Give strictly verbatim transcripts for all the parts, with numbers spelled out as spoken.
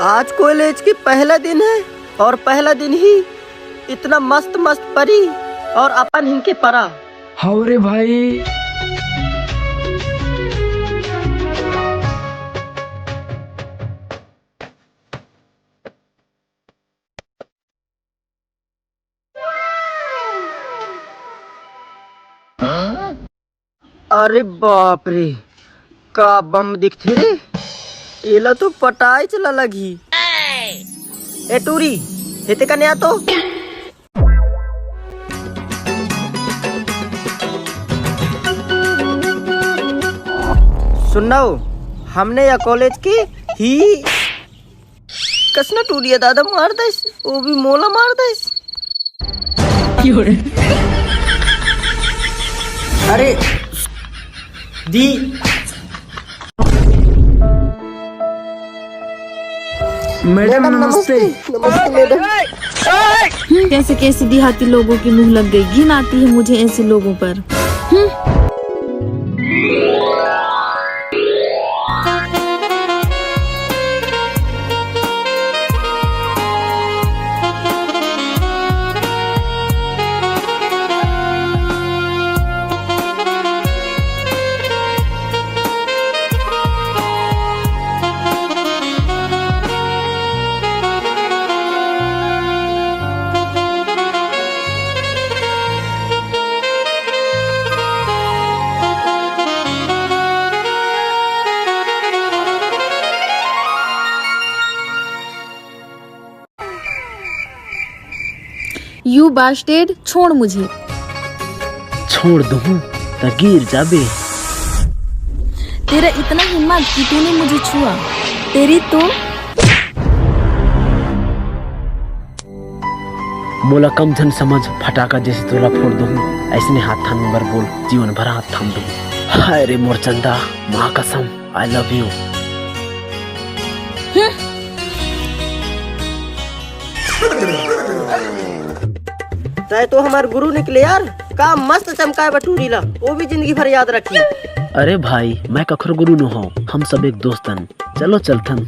आज कॉलेज के पहला दिन है और पहला दिन ही इतना मस्त मस्त परी और अपन हिनके परा। हव रे भाई। अरे बाप रे, का बम दिखथे रे। एला तो पटाए चला लगही। ए टूरी, हेते कने आ तो। सुनना हो, हमने या कॉलेज की ही कस ना टूरिया दादा मार देस, वो भी मोला मार देस। अरे दी। मैडम नमस्ते। नमस्ते मैडम। कैसे कैसे देहाती लोगों की मुंह लग गई, घिन आती है मुझे ऐसे लोगों पर। हम्म। यू बास्टेड, छोड़ मुझे। छोड़ दूं त गिर जाबे। तेरा इतना हिम्मत कि तूने मुझे छुआ। तेरी तो मोला कम झन समझ, फटाका जैसे तोला फोड़ दूं। ऐसने हाथ थामे बर बोल, जीवन भर हाथ थाम दूं। हाय रे मोर चंदा, माँ कसम, I love you। तय तो हमार गुरु निकले यार, का मस्त चमकाए बटूरी ला, वो भी जिंदगी भर याद रखी। अरे भाई, मैं कखरो गुरु नो हूँ, हम सब एक दोस्तन। चलो चलथन।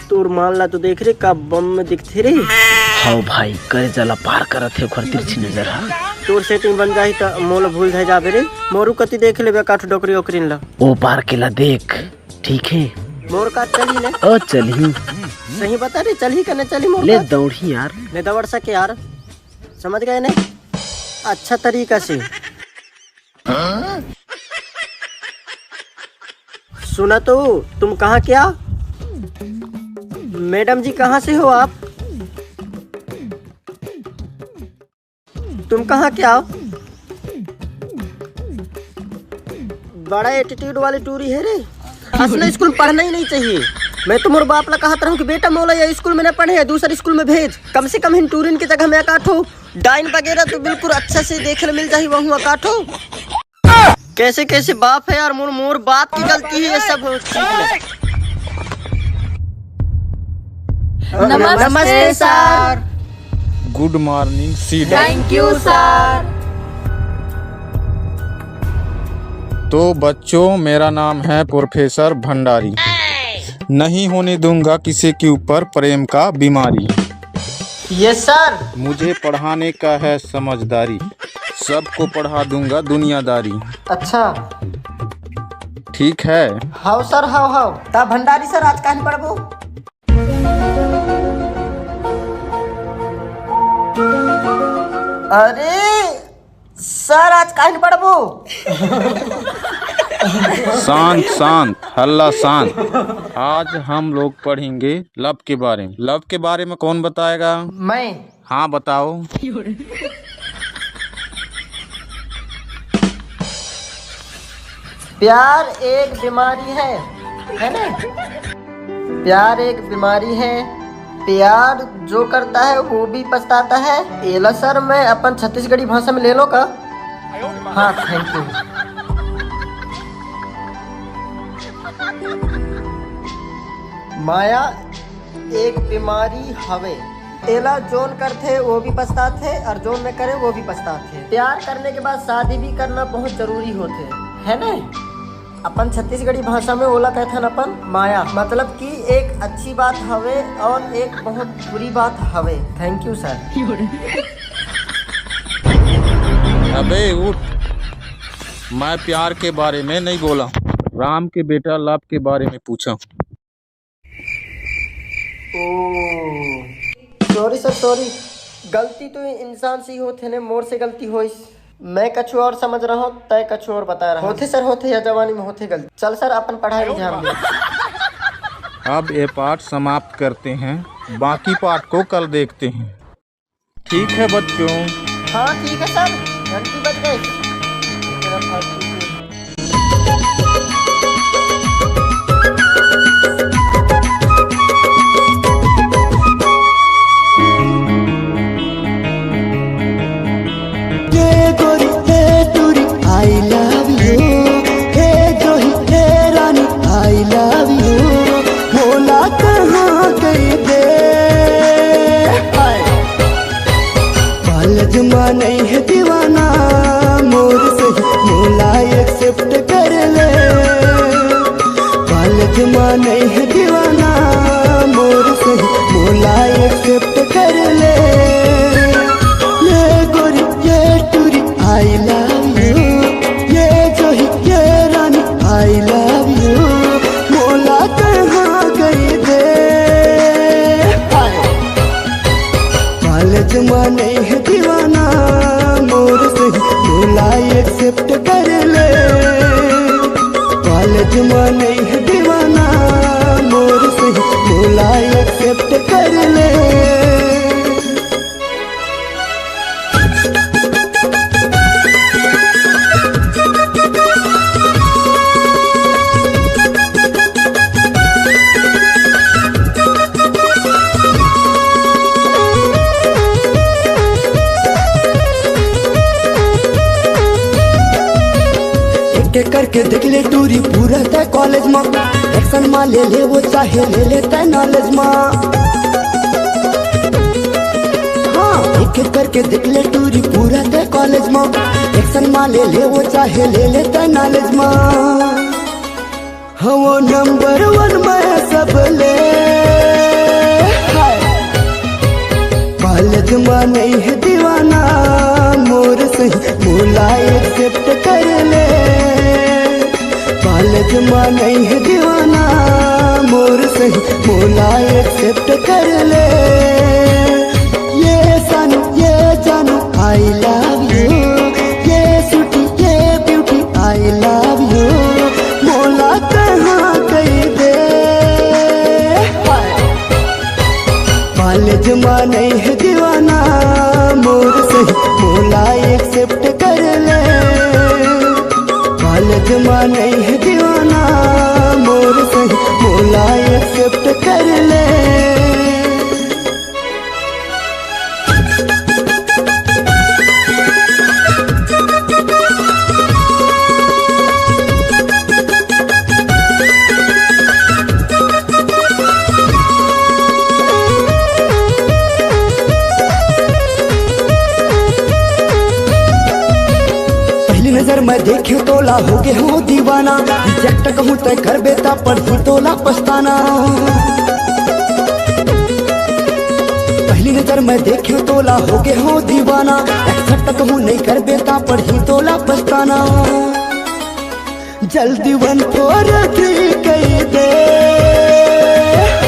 तोर माल ला तो देख रे, का बम में दिखथे रे। हव भाई, करेजा ला पार करत हे ओखर तिरछी नजर हा। तोर सेटिंग बन जाही त मोला भूल जाए जाबे रे। मोरू कति देख लेबे काठ डोकरी ओकरीन ला। ओ पार के ला देख, ठीक है। मोर का चली ने? ओ चलही। सही बता रे, चलही कने चलही मोर ले का? दौड़ही यार। ने दौड़ सके यार, समझ गए ने? अच्छा तरीका से। सुना तो, तुम कहाँ क्या? मैडम जी, कहाँ से हो आप? तुम कहाँ क्या हो? बड़ा एटीट्यूड वाली टूरी है रे। असला स्कूल में पढ़ना ही नहीं चाहिए। मैं तो मोर बाप ला कहत रहूं कि बेटा मोला ये स्कूल में न पढ़े, दूसर स्कूल में भेज। कम से कम इन टूरिन की जगह में काठो डाइन वगैरह तो बिल्कुल अच्छा से देखे मिल जाही वहू अकाठो। कैसे कैसे बाप है यार, मोर मोर बाप की गलती है ये सब चीज में। नमस्ते सर। गुड मॉर्निंग सीधा। Thank you sir. तो बच्चों, मेरा नाम है प्रोफेसर भंडारी। नहीं होने दूंगा किसी के ऊपर प्रेम का बीमारी। Yes sir. मुझे पढ़ाने का है समझदारी, सबको पढ़ा दूंगा दुनियादारी। अच्छा। ठीक है। हाव सर, हाव हाव। ता भंडारी सर, आज काहन पढ़बो? अरे सर, आज काहन पढ़बो? शांत शांत, हल्ला शांत। आज हम लोग पढ़ेंगे लव के बारे में। लव के बारे में कौन बताएगा? मैं। हाँ, बताओ। प्यार एक बीमारी है, है ना? प्यार एक बीमारी है। प्यार जो करता है वो भी पछताता है। एला सर, मैं अपन छत्तीसगढ़ी भाषा में ले लो का? हाँ, थैंक यू। माया एक बीमारी हवे। एला जोन करथे वो भी पछताथे और जोन न करे वो भी पछताथे। प्यार करने के बाद शादी भी करना बहुत जरूरी होथे, है ना? अपन छत्तीसगढ़ी भाषा में ओला कहथन अपन माया, मतलब कि एक अच्छी बात हवे और एक बहुत बुरी बात हवे। Thank you sir. अबे उठ, मैं प्यार के बारे में नहीं बोला, राम के बेटा लव के बारे में पूछा। ओ सॉरी सर, सॉरी। गलती तो इंसान से ही होथे ने, मोर से गलती होइस। मैं कछु और समझ रहा हूँ, तय कछु और बता रहा होथे सर, होथे या जवानी में होथे गलती। चल सर, अपन पढ़ाई में ध्यान दे। अब ये पाठ समाप्त करते हैं, बाकी पाठ को कल देखते हैं। ठीक है बच्चों। हाँ ठीक है सर, घंटी बज गई। ये गोरी, ये टूरी, I love you। हे जोही, हे रानी, I love you। मोला कहाँ गई दे? हाय। कॉलेज मा नहीं है दीवाना मोर सही, मोला एक्सेप्ट कर ले। कॉलेज मा नहीं है दीवाना मोर सही, मोला एक्सेप्ट कर ले। ये गोरी, ये टूरी, I love you। ये जोही, ये रानी, I love you। मोला कहाँ गई दे? हाय। कॉलेज मा नहीं है दीवाना मोर सही, मोला एक्सेप्ट कर ले। कॉलेज मा नहीं है दीवाना मोर सही, मोला एक्सेप्ट कर ले। एक एक करके देख ले टूरी पूरा तय कॉलेज मा, एक्शन मा ले ले वो चाहे ले ले तय नॉलेज मा। हाँ, एक एक करके देख ले टूरी पूरा तय कॉलेज मा, एक्शन मा ले ले वो चाहे ले ले तय नॉलेज मा। हाँ, वो नंबर वन में सब ले। हाय। कॉलेज मा नहीं है दीवाना मोर सही, मोला एक्सेप्ट कर ले। कॉलेज मा नहीं है दीवाना मोर सही, मोला एक्सेप्ट कर ले। ये सानू, ये जानू, I love you। ये स्वीटी, ये ब्यूटी, I love you। मोला कहाँ गई दे? हाय। कॉलेज मा नहीं है दीवाना मोर सही, मोला एक्सेप्ट कर ले। कॉलेज मा नहीं है दीवाना मोर सही, मोला एक्सेप्ट कर ले। पहली नजर में देखे तोला हो गए हो दीवाना, रिजेक्ट कहूँ तय कर बेता पढ़ी तोला पछताना। पहली नजर में देखे तोला हो गए हो दीवाना, एक्सेप्ट कहूँ नहीं कर बेता पढ़ी तोला पछताना। जल्दी वन फोर थ्री कह दे।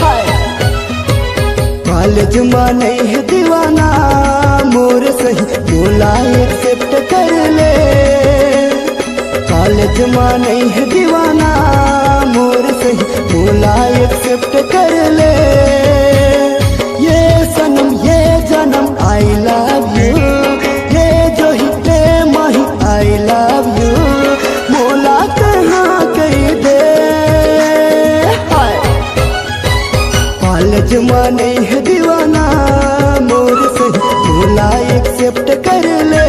हाय। कॉलेज मा नहीं है दीवाना मोर सही, मोला एक्सेप्ट कर ले। कॉलेज मा नहीं है दीवाना मोर सही, मोला एक्सेप्ट कर ले। ये सनम, ये जनम, I love you। ये जोही, ये माही, I love you। मोला कहाँ कह दे। हाय। कॉलेज मा नहीं है दीवाना मोर सही, मोला एक्सेप्ट कर ले।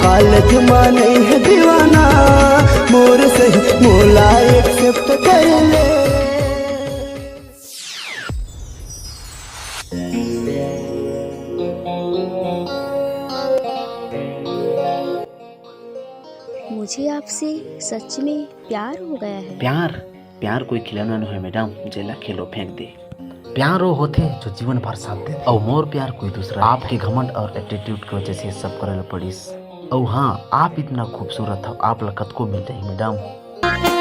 कॉलेज मा नहीं है दीवाना मोर सही, मोला एक्सेप्ट कर ले। मुझे आपसे सच में प्यार हो गया है। प्यार प्यार कोई खिलौना नोहे मैडम, जेला खेलो फेंक दे। प्यार वो होथे जो जीवन भर साथ देथे, अउ मोर प्यार कोई दूसरा। आपके घमंड और एटीट्यूड की वजह से सब करे ल पड़िस। अउ हाँ, आप इतना खूबसूरत हो, आप ला कतको मिल जाही मैडम।